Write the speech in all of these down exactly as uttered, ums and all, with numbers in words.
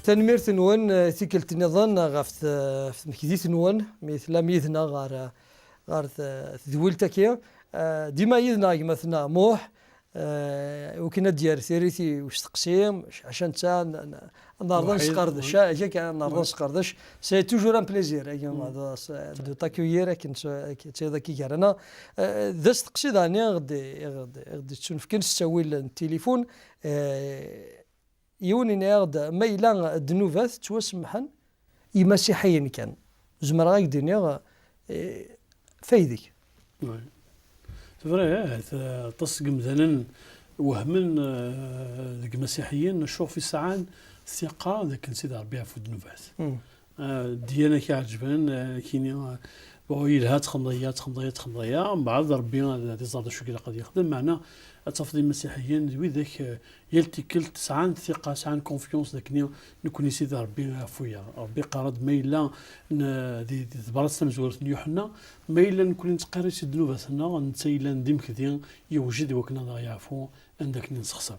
Tanemmirt-nwen, eh, tikkelt nniḍen ɣef t-, ɣef tmekdit-nwen, mi tellam yid-neɣ ɣer, ɣer t-, tedwilt-agi. Eh, dima yid-neɣ gma-tneɣ Muḥ, eh, iwakken ad d-yerr tiririt i usteqsi, ḥaca netta, n-, n-, nerḍa nesqerdec, ah, yak, nerḍa nesqerdec. C'est toujours un plaisir, agi, de, de t'accueillir, akken tt-, akken tt-, akken gar-aneɣ. Eh, d asteqsi daɣen i ɣ-d-, i ɣ-d-, i ɣ-d-yettunefken s ttawil n tilifun, eh, Yiwen yenna-aɣ-d, ma yella ddnubat ttwasemḥen i imasiḥiyen kan. Zemreɣ ad k-d-iniɣ, eh, faydek. Oui. C'est vrai, eh, t-, aṭas seg yimdanen wehmen, eh, deg imasiḥiyen, acuɣef i sɛan thiqa d akken Sidi Ṛebbi iɛeffu ddnubat. Hmm. Ah, ddiyana k-iɛeǧben, ah, kini, ah, bon, yelha, txedmeḍ aya, txedmeḍ aya, txedmeḍ aya, mbeɛd Ṛebbi ad, ad iẓer d acu i ilaq ad yexdem. Meɛna ad tafeḍ imasiḥiyen d widak, ah, yal tikkelt sɛan thiqa, sɛan confiance d akken nekkni Sidi Ṛebbi iɛeffu-yaɣ. Ṛebbi iqqar-d ma yella n-, di, di tebrat tamezwarut n Yuḥenna, ma yella nekkni nettqirri si ddnubat-nneɣ, netta yellan d imekdi, yewjed i wakken ad aɣ-yeɛfu anda akken i nessexṣer.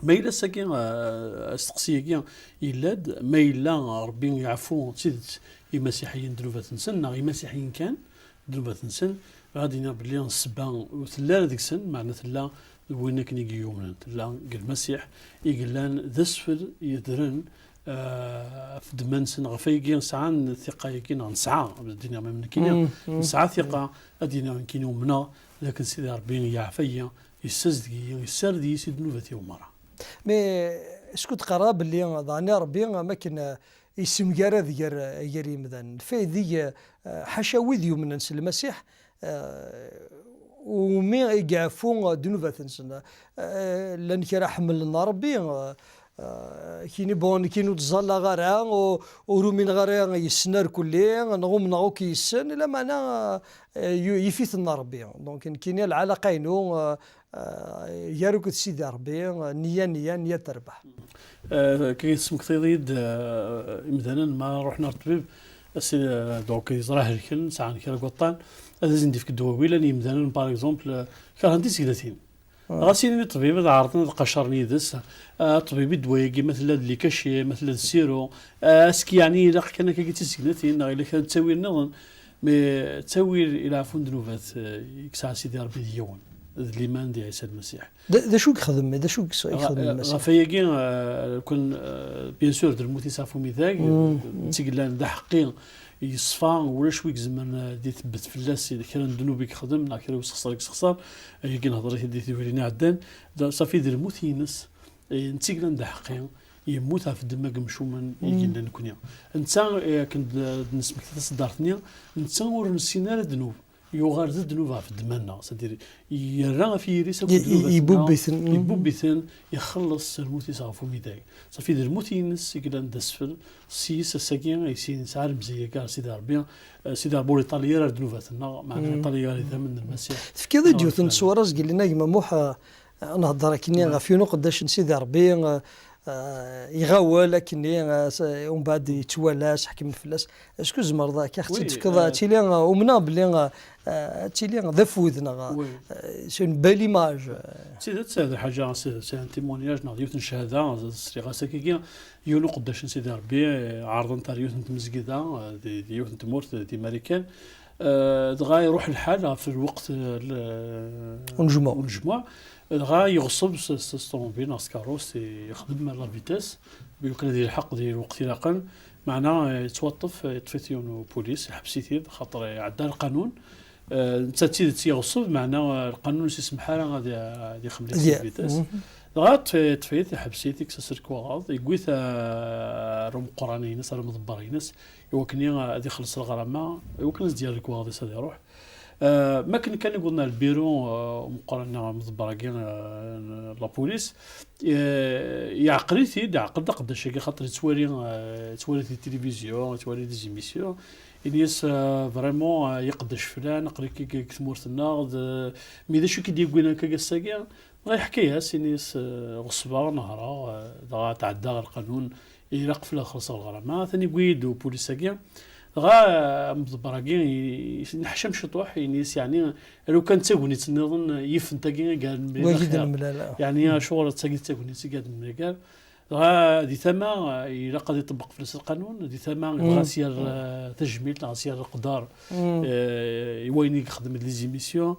Ma yella ass-agi, eh, asteqsi-agi yella-d, ma yella Ṛebbi iɛeffu d tidet imasiḥiyen ddnubat-nsen, neɣ imasiḥiyen kan ddnubat-nsen, ad d-iniɣ belli ssebba ur tella ara deg-sen, meɛna tella deg win akken i yumnen, tella deg Lmasiḥ i yellan d asfel yedren, eh, ɣef ddemma-nsen, ɣef wayagi sɛan tiqa-yagi, neɣ nesɛa, ad d-iniɣ ma nekkini, mm, mm, nesɛa tiqa, ad d-iniɣ nekkini umneɣ d akken Sidi Ṛebbi yeɛfa-yi, yessazdeg-iyi, yessared-iyi si ddnubat-iw merra. Mais, est-ce que d-qqareɣ belli daɣen Ṛebbi am akken, eh, yessemgarad gar, gar yimdanen? Lfayda, eh, ḥaca wid yumnen s Lmasiḥ, eh, umi i yeɛfu ddnubat-nsen. Eh, llan kra ḥemmlen Ṛebbi, eh, eh, kini, bon, nekkini ur ttẓallaɣ ara, u-, ur umineɣ ara yes-sen irkelli, neɣ umneɣ akk yes-sen, lameɛna, eh, yu-, yif-iten Ṛebbi. Donc, nekkini lɛalaqa-inu, eh, Ah, gar akked Sidi Ṛebbi, nniya, nniya, nniya terbeḥ. Eh, kif tesmektiḍ-iyi-d, eh, imdanen ma ruḥen ar ṭṭbib, si-, eh, donc yeẓra helken, sɛan kra n waṭṭan, ad asen-d-ifk ddwawi, llan yimdanen, par exemple, eh, kerhen tisegnatin. Ah. Ɣas ini ṭṭbib, ad ɛerḍen ad qacren yid-s, eh, ṭṭbib, i ddwa-agi, ma tella d likaci, ma tella d siro, eh, est-ce que yeɛni ilaq kan akka tisegnatin, neɣ yella kra n ttawil nniḍen? Mais ttawil i leɛfu n ddnubat, eh, i yesɛa Sidi Ṛebbi d yiwen, d liman di Ɛisa Lmasiḥ. D, d acu i yexdem, d acu i yexdem Lmasiḥ? Ɣef wayagi, eh, lukan, eh, bien sûr, d lmut-is ɣef umidag, mm, mm, netta i yellan d aḥeqqi, yeṣfa, ulac wi izemren, eh, ad ithebbet fell-as kra n ddnub i yexdem, neɣ kra n usexṣer i yessexṣer, ayagi nhedder-it-id di tedwilin iɛeddan, d, ṣafi d lmut-ines, eh, netta i yellan d aḥeqqi, yemmut ɣef ddemma n yemcumen i, mm, yellan nekkni. Netta, eh, akken d, d-nesmekti taṣeddart-nni, netta ur nessin ara ddnub. Yuɣal d ddnub ɣef ddemma-nneɣ, c'est-à-dire, yerra ɣef yiri-s akk i, i, ddnubat-nneɣ, ibubb-iten. Mm. Ibubb-iten, ixelleṣ s lmut-is ɣef umidag. Ṣafi d lmut-ines i yellan d asfel, s yis ass-agi, i sin nesɛa lemzeyya gar Sidi Ṛebbi, eh, Sidi Ṛebbi ur iṭali ara ar ddnubat-nneɣ, meɛna, mm, iṭali ar idammen n Lmasiḥ. Tefkiḍ-d yiwet n ṣṣwara s yelli-nneɣ gma Muḥ, eh, Nehder akkenni, ouais, ɣef yiwen uqeddac n Sidi Ṛebbi, eh, eh, iɣawel akkenni, eh, s-, umbeɛd yettwala, seḥkemen fell-as. Est-ce que tzemreḍ akka ad ɣ-tt-id-tefkeḍ, oui, eh, ad tili, eh, umneɣ belli, eh, eh, ad tili d afud neɣ, oui, eh, c'est une belle image. D tidet, d lḥaǧa, c'est, c'est un témoignage neɣ d yiwet n cchada, sliɣ-as akkagi, yiwen uqeddac n Sidi Ṛebbi, eh, ɛerḍen-t ar yiwet n tmezgida, eh, di, di yiwet n tmurt, eh, di Marikan. Eh, dɣa iruḥ lḥal ɣef lweqt, eh, l-, unejmuɛ. Unejmuɛ. Dɣa yeɣṣeb s, s, s ṭumubil neɣ s tkeṛṛust, yexdem la vitesse, yukan ad yelḥeq di lweqt ilaqen. Meɛna, eh, yettwaṭṭef, eh, yeṭṭef-it yiwen upulis, iḥbes-it-id, xaṭer iɛedda lqanun. Eh, netta d tidet yeɣṣeb, meɛna, eh, lqanun ur s-isemḥ ara ad, ad ixemmel-it s la vitesse. Mhm. Dɣa yeṭṭef-, yeṭṭef-it, iḥbes-it, yekkes-as lekwaɣeḍ, yewwi-t, eh, ar umeqqran-ines, ar umḍebber-ines, iwakken, eh, ad ixelleṣ leɣrama, iwakken ad s-d-yerr lekwaɣeḍ-is ad iruḥ. Eh, mi akken kan i wwḍen ar lbiru, eh, umeqqran neɣ amḍebber-agi, eh, n la police, eh, yeɛqel-it-id, yeɛqel-d aqeddac-agi, xaṭer yettwali, eh, yettwali di tilivizyu, yettwali di zémissions. Ini-as, eh, vraiment, eh, ay aqeddac flan, aql-ik deg tmurt-nneɣ, d, mi d acu i k-id-yewwin akka ass-agi? Dɣa yeḥka-yas, ini-as, eh, ɣeṣbeɣ, nehreɣ, eh, dɣa tɛeddaɣ lqanun, ilaq fell-aɣ xelṣeɣ leɣrama. Atan yewwi-yi-d upulis-agi. Dɣa, eh, amḍebber-agi i-, i-, neḥcam ciṭuḥ, ini-as, yeɛni, lukan d tagnit nniḍen, eh, yifen tagi i gar nemlal, wagi d axir. Nemlal, ah. Yeɛni, hmm, acuɣer d tagi d tagnit i gar nemlal? Dɣa di tama, eh, ilaq ad iṭebbeq fell-as lqanun, di tama, dɣa s yerr, eh, tajmilt, neɣ s yerr leqder, eh, i wayen i yexdem d les émissions,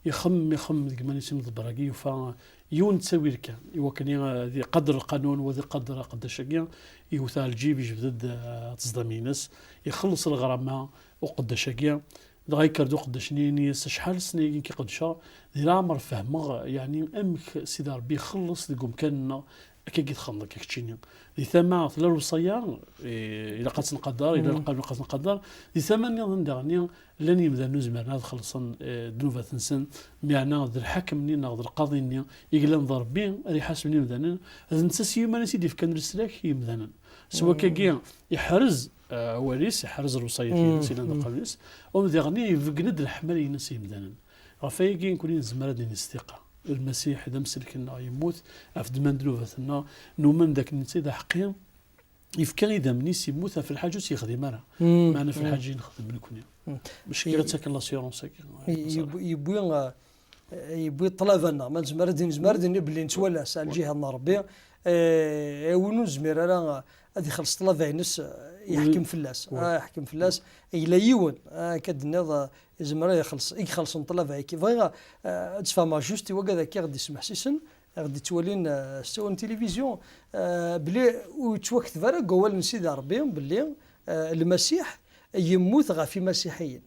ixemmem, ixemmem deg iman-is imḍebber-agi, yufa yiwen n ttawil kan, i wakken i, eh, ad iqader lqanun, u ad iqader aqeddac-agi, iwet ɣer lǧib, ijbed-d, eh, ṭṭezḍam-ines, ixelleṣ lɣrama uqeddac-agi, dɣa yekker-d uqeddac-nni, yenna-yas: "Acḥal snin i k-iqeddceɣ, di leɛmer fehmeɣ, yeɛni, amek Sidi Ṛebbi ixelleṣ deg umkan-nneɣ, akka i txedmeḍ akka keččini." Di tama tella lewṣaya, eh, ilaq ad tt-nqader, illa lqanun ilaq ad tt-nqader. Di tama nniḍen daɣen, llan yimdanen ur zmiren ad xellṣen, eh, ddnubat-nsen, meɛna d lḥakem-nni neɣ d lqaḍi-nni i yellan d Ṛebbi ara iḥasben imdanen, d netta s yiman-is i d-ifkan leslak i yimdanen. S wakagi, iḥrez, eh, awal-is, iḥrez lewṣayat-ines, yellan d lqanun-is, u diɣen ibeggen-d leḥmala-ines i yimdanen. Ɣef wayagi, nekkni nezmer ad d-nini s tiqa, Lmasiḥ d amsellek-nneɣ, yemmut ɣef ddemma n ddnubat-nneɣ, numen d akken netta i d aḥeqqi, yefka idammen-is, yemmut ɣef lḥaǧa ur tt-yexdim ara, meɛna ɣef lḥaǧa i nexdem nekkni. Mačči kra ttaken l'assurance-agi. Yewwi, yewwi, eh, yewwi ṭṭlaba-nneɣ, ma nezmer ad, nezmer ad nini belli nettwala-t ar lǧiha n Ṛebbi, eh, win ur nezmir ara ad ixelleṣ ṭṭlaba-ines, eh, yeḥkem fell-as. Ah, yeḥkem fell-as, yella yiwen, ah, akka d-tenniḍ, eh, izmer ad ixelleṣ, i ixelṣen ṭṭlaba-agi. Bɣiɣ, eh, ad d-sfehmeɣ juste i wagad-agi i ɣ-d-ismeḥsisen, i ɣ-d-ittwalin, eh, s ttawil n tilivizyu, eh, belli ur yettwakteb ara deg wawal n Sidi Ṛebbi belli, eh, Lmasiḥ yemmut ɣef imasiḥiyen.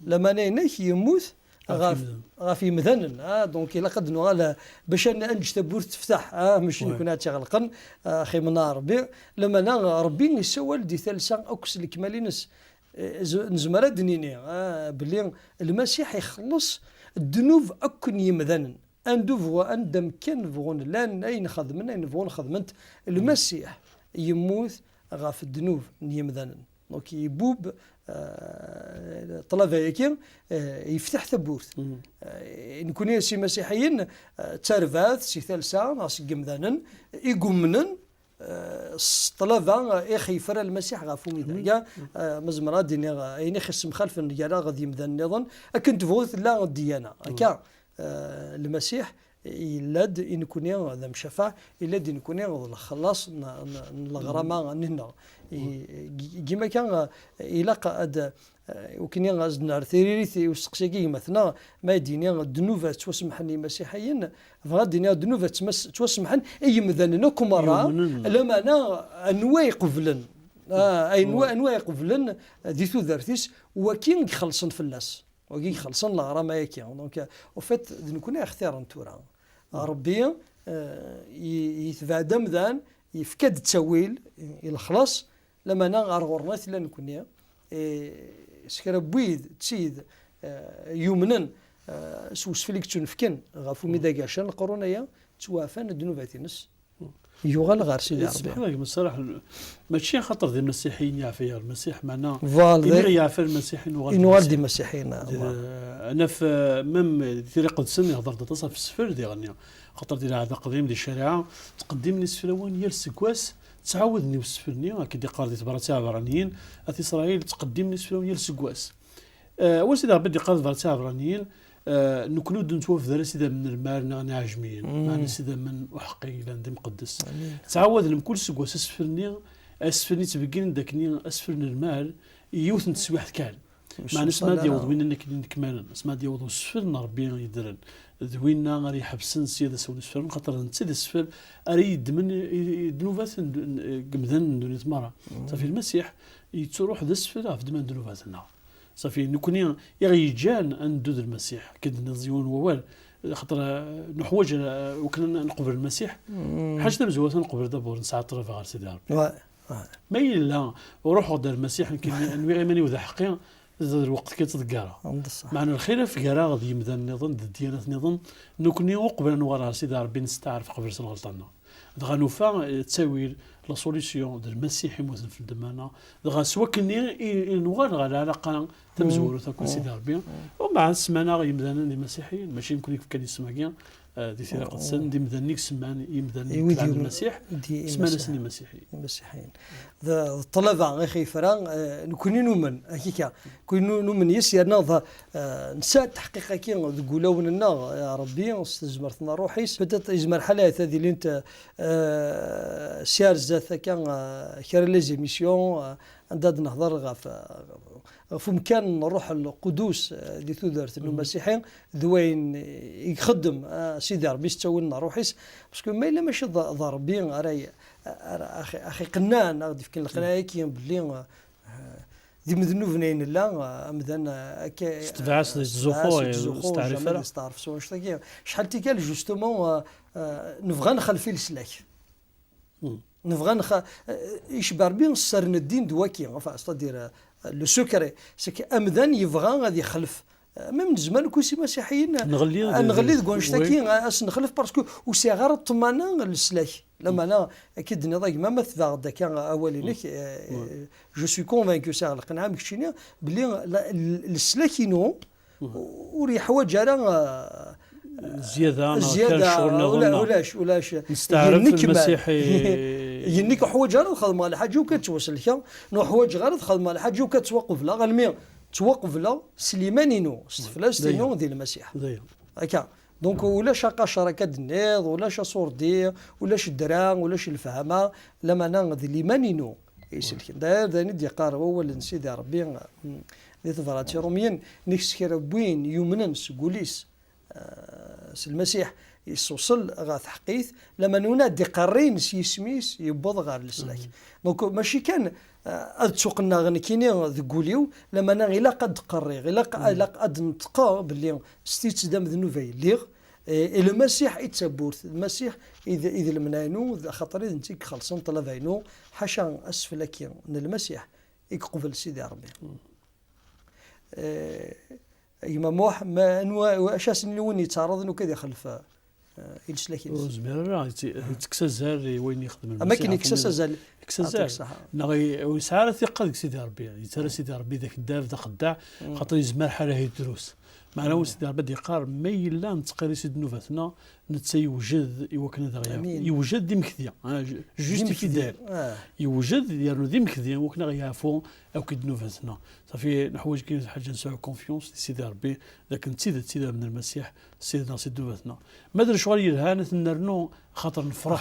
Lameɛna-inek yemmut ɣef, ɣef yimdanen. Ah, donc ilaq ad nuɣal, ah, bac ad, ad neǧǧ tawwurt tefteḥ, ah, mačči nekkni ad tt-iɣelqen, ah, ximna Ṛebbi. Lameɛna Ṛebbi yessawal di talsa akk s lekmal-ines. Eh, z-, nezmer ad d-nini, ah, belli Lmasiḥ ixelleṣ ddnub akk n yimdanen. Anda bɣu-, anda amkan bɣun llan, ayen xedmen, ayen bɣun xedment, Lmasiḥ yemmut ɣef ddnub n yimdanen. Donc, yebub, eh, ṭṭlaba-agi, eh, yefteḥ tawwurt. Eh, nekkni s imasiḥiyen, eh, d tarbaɛt si talsa neɣ seg yimdanen i yumnen, eh, s ṭṭlaba, eh, i ɣ-yefra Lmasiḥ ɣef umidag. Eh, ma zemreɣ ad d-iniɣ, eh, ayen i ɣ-yessemxalfen gar-aɣ d yimdanen nniḍen, akken tebɣu tella ddiyana. Akka, eh, Lmasiḥ yella-d i nekkni d amcafaɛ, yella-d i nekkni d lexlaṣ n, n, n leɣrama-nneɣ. I, gi-, gima kan, eh, ilaq ad, eh, ukni ad nerr tiririt i usteqsi-agi gma-tneɣ, ma i d-yini ddnubat ttwasemḥen i yimasiḥiyen, bɣiɣ ad d-iniɣ ddnubat ttmas-, ttwasemḥen i yimdanen akk merra, lameɛna anwa iqeblen? Ah, anwa, anwa iqeblen di tudert-is, wagi i ixellṣen fell-as? Wagi ixellṣen leɣrama-agi. Donc, euh, au fait, d nekkni i ixtiren tura. Ṛebbi, euh, i-, yetbeɛ-d amdan, yefka-d ttawil i, i lexlaṣ, lameɛna ar ɣur-neɣ i tella nekkni, eh, s kra n wid, d tid, eh, yumnen, eh, s wesfel i yettunefken ɣef umidag ɛecrin n leqrun-aya, ttwaɛfan ddnubat-ines. Yuɣal ɣer Sidi Ṛebbi. Subḥan gma Ṣalaḥ, mačči axaṭer d imasiḥiyen i yeɛfa Lmasiḥ, meɛna imi i yeɛfa Lmasiḥ i nuɣal d imasiḥiyen. Ad naf, eh, même di Tira Iqedsen ihḍer-d aṭas ɣef sfel diɣenni, axaṭer di Lɛehd Aqdim, di ccariɛa, ttqeddimen isefra yal seg wass, ttɛawaden i usefl-nni, akken d-iqqar di tebrat i Iɛebṛaniyen, At Isṛayil ttqeddimen isefra yal seg wass. Eh, awal Sidi Ṛebbi d-iqqar di tebrat i Iɛebṛaniyen, eh, nekkni ur d-nettwafed ara s idammen n lmal neɣ n iɛejmiyen, meɛna s idammen uḥeqqi yellan d imqeddes. Ttɛawaden mkul seg wass asefl-nni, asefl-nni ttbegginen-d akken asefl n lmal i yiwet n teswiɛt kan. Meɛna asmi ad yaweḍ winna akken inekmalen, asmi ad yaweḍ usefl n Ṛebbi yeddren, d winna ara iḥebsen sya d asawen usefran, xaṭer d netta i d asefl ara yeddmen i, i ddnubat n, n, n yemdanen n ddunit merra. Safi Lmasiḥ yettruḥ d asefl ɣef ddemma n ddnubat-nneɣ. Safi, nekkni i ɣ-yeǧǧan ad neddu d Lmasiḥ, akken d-tenniḍ yiwen n wawal, xaṭer, eh, nuḥwaǧ, eh, wakken ad neqbel Lmasiḥ. Ḥaǧa tamezwarut ad neqbel d'abord, nesɛa ṭṭlaba ɣer Sidi Ṛebbi. Ma yella ruḥeɣ-d ar Lmasiḥ, nekkini nwiɣ iman-iw d aḥeqqi, d lweqt kan i ttḍeggareɣ. Meɛna lxilaf gar-aɣ d yimdanen nniḍen, d ddyanat nniḍen, nekkni uqbel ad nuɣal ɣer Sidi Ṛebbi nesteɛref qbel s lɣelṭa-nneɣ. Dɣa nufa, eh, ttawil, la solution d Lmasiḥ i yemmuten f ddemma-nneɣ. Dɣa s wakken i, i, i nuɣal ɣer lɛalaqa tamezwarut akked Sidi Ṛebbi. U mbeɛd semman-aɣ yimdanen d imasiḥiyen, mačči nekkni i yefkan isem-agi, eh, di Tira Iqedsen, d imdanen i isemman, imdanen i wid itebɛen Lmasiḥ, semman-asen imasiḥiyen. Imasiḥiyen. D, d ṭṭlaba i ɣef yefra, eh, nekkni numen, akika. Nekkni nu-, numen yes, yerna d, eh, nesɛa ttaḥqiq-agi deg wulawen-nneɣ, eh, Ṛebbi, s tezmert n Ṛṛuḥ-is. Peut-être yezmer lḥal ad ilint, eh, si ar zdat akka, eh, kra n les émissions, eh, anda ad nehder ɣef, eh, ɣef umkan n Ṛṛuḥ Lqudus, eh, di tudert n umasiḥi, d wayen i ixeddem, eh, Sidi Ṛebbi s ttawil n Ṛṛuḥ-is, parce que ma yella mačči d, d Ṛebbi ara y-, ara ax-, ax-iqennan, ad ɣ-d-ifken leqnaya-agi belli, eh, d imednuben ay nella, eh, amdan, eh, akka, s tebɛa-s eh, yettzuxxu, s tebɛa-s yettzuxxu, yettɛerrif jamais ara. Yesteɛref s wanect-agi. Acḥal tikkal, justement, eh, eh, nebɣa ad nexlef i leslak. Nebɣa nex-, eh, icebbeɛ Ṛebbi sser n ddin d waki, enfin, c'est-à-dire, eh, le secret, c'est que amdan yebɣa ad ixlef. Eh, même nezmer nekkni s imasiḥiyen, nɣelli ad nɣelli deg wanect-agi, oui, a-, ad s-nexlef, parce que ur sɛiɣ ara ṭṭmana n leslak. Lameɛna, akka d-tenniḍ a gma, ma tebɛeḍ-d akka awal-inek, eh, je suis convaincu, sɛiɣ lqenɛa am keččini, belli la-, l-, leslak-inu, ur yeḥwaǧ ara, eh, zzyada, neɣ zzyada, kra n ccɣel nniḍen, ula-, neɣ ulac, ulac. Nesteɛref yennek Lmasiḥ i yennek ur ḥwaǧeɣ ara ad xedmeɣ lḥaǧa u kan ttwaselkeɣ, neɣ ur ḥwaǧeɣ ara ad xedmeɣ lḥaǧa u kan ttwaqebleɣ, almi ttwaqebleɣ s liman-inu, s teflest-inu di Lmasiḥ. Akka. Donc, ulac aqacer akka d-tenniḍ, ulac aṣurdi, ulac ddra, ulac lefhama, lameɛna d liman-inu i iselken. D'ailleurs, d ayen i d-yeqqar wawal n Sidi Ṛebbi, mm, di tebrat i Ṛumyen, nek s kra n win yumnen seg wul-is, eh, s Lmasiḥ, yessuṣel ɣer tḥeqqit, lameɛna win ad d-iqerrin s yisem-is, yewweḍ ɣer leslak. Donc, mačči kan, eh, ad ttuqennaɣ nekkini deg wul-iw, lameɛna ilaq ad d-qerriɣ, ilaq, ilaq ad d-neṭqeɣ belli s tidet d amednub ay lliɣ, eh, i Lmasiḥ i d tawwurt, Lmasiḥ i d, i d lemna-inu, d axaṭer i d netta i ixellṣen ṭṭlaba-inu, ḥaca asfel-agi n Lmasiḥ i yeqbel Sidi Ṛebbi. Eh, a gma Muḥ, ma, anwa, acu as-nini win yettɛaraḍen akk ad ixlef, eh, i leslak-ines? Ur zmir ara, yett-, yettekkes azal i wayen yexdem Lmasiḥ. Am akken yekkes azal. Yekkes azal. Neɣ i-, ur yesɛi ara tiqqa deg Sidi Ṛebbi. Yettarra Sidi Ṛebbi d akeddab, d axeddaɛ, xaṭer yezmer ḥala ad yedrus. Meɛna wi Sidi Ṛebbi ad d-yeqqar, ma yella nettqirri si ddnubat-nneɣ, netta yewjed i wakken ad aɣ-yeɛfu. Amin. Yewjed d imekdi, ah, ju-, juste fidèle. Yewjed yernu d imekdi i wakken ad aɣ-yeɛfu akk i ddnubat-nneɣ. Safi, neḥwaǧ kan lḥaǧa ad nesɛu confiance di Sidi Ṛebbi, d akken d tidet i d amdan n Lmasiḥ, Ssid-nneɣ si ddnubat-nneɣ. Ma d lecɣal yelhan ad t-nernu, xaṭer nefreḥ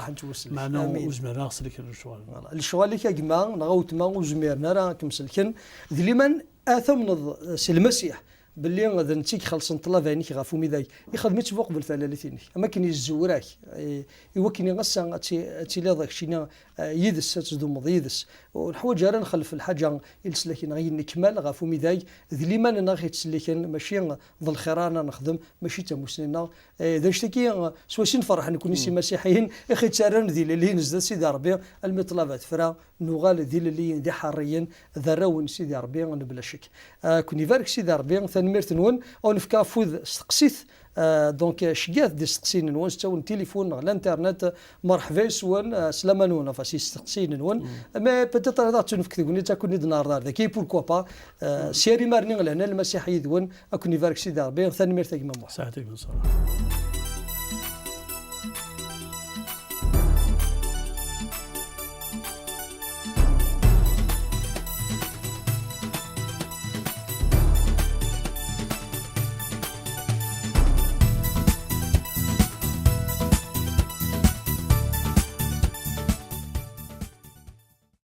nettweslek. Meɛna ur zmiren ara ad ɣ-selken lecɣal. Voilà. Lecɣal-ik a gma neɣ a weltma ur zmiren ara ad kem-selken. D liman ad tamneḍ s Lmasiḥ belli d netta i ixellṣen ṭṭlaba-inek ɣef umidag. Ixdem-itt bu uqbel talalit-inek. Am akken yezzuwer-ak, i, i wakken ass-a ad ti-, ad tiliḍ keččini, eh, yid-s, ad tdumeḍ yid-s. Ur neḥwaǧ ara ad nexlef lḥaǧa i leslak-nneɣ yennekmal ɣef umidag. D liman-nneɣ i ɣ-yettselliken, mačči d lxir ara nexdem, mačči d tamussni-nneɣ. Eh, d anect-agi, eh, s wacu i nferreḥ nekkni s imasiḥiyen, i ɣ-yettarran d ilelliyen zdat Sidi Ṛebbi, almi ṭṭlaba tefra, nuɣal d ilelliyen, d iḥerriyen, d arraw n Sidi Ṛebbi, mebla ccek. Eh, ad ken-ibarek Sidi Ṛebbi, tanemmirt-nwen, ad wen-fkeɣ afud, steqsit, eh, donc, eh, ceggat-d isteqsiyen-nwen, s ttawil n tilifun neɣ l'internet, merḥba yes-wen, eh, slama-nwen, enfin, s isteqsiyen-nwen. Mais peut-être ad aɣ-tt-id-nefk tegnit, ad ken-id-neɛreḍ ar daki, pourquoi pas, eh, s yir imar-nni lehna Lmasiḥ yid-wen, ad ken-ibarek Sidi Ṛebbi, tanemmirt a gma Muḥ. Saɛat a gma Ṣaleḥ.